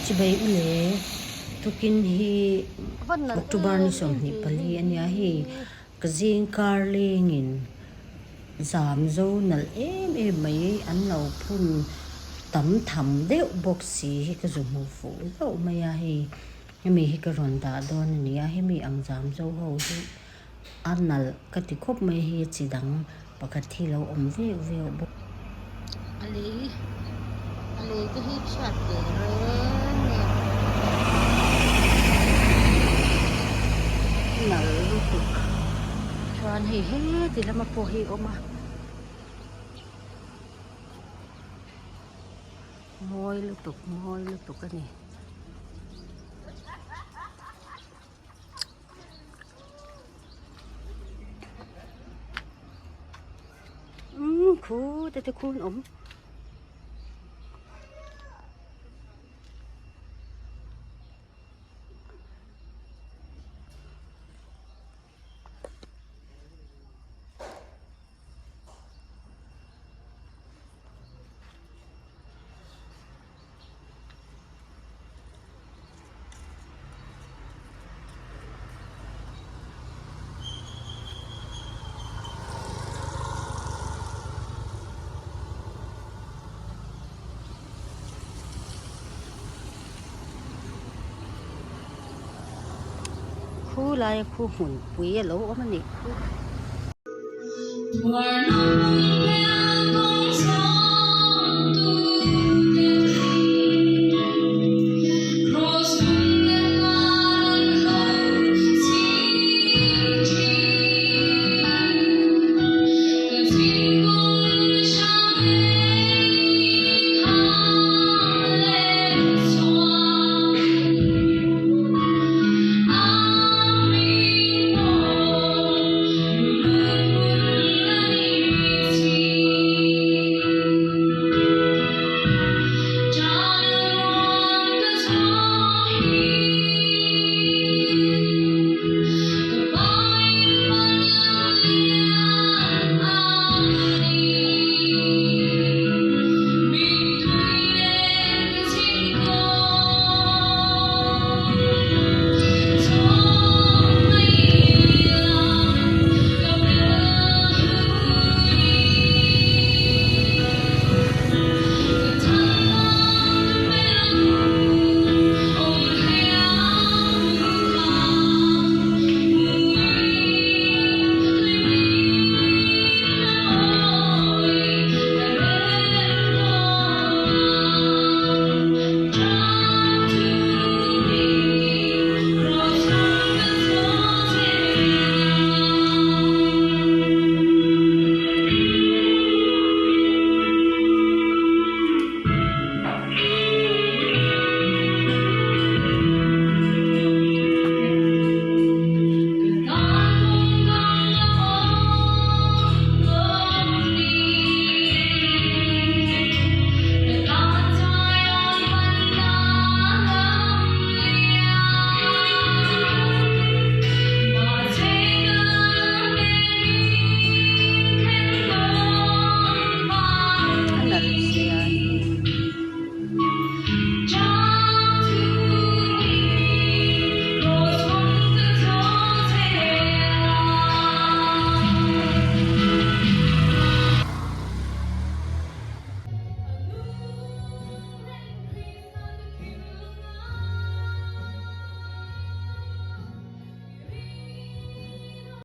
Chibei u le, tukin hi October ni 24 a nia hei ka zing kar lengin zam zo nalh em em mai an lo phun tam tham deuh bawk si hi ka zu hmuh fuh hlauh mai a hei hemi hi ka rawn dah dawn a ni a hemi ang zam zo ho hi A nalh ka ti khawp mai hi chi dang pakhat hi lo awm veuh veuh bawk. A lei a lei te hi chhiat teh reng nge A nalh lutuk chuan hei heti lama pawh hi a awm a. Mawi lutuk mawi lutuk a ni. Umm khu te te khu an awm. Khu laia khu hmunpui a lo awm a nih khu.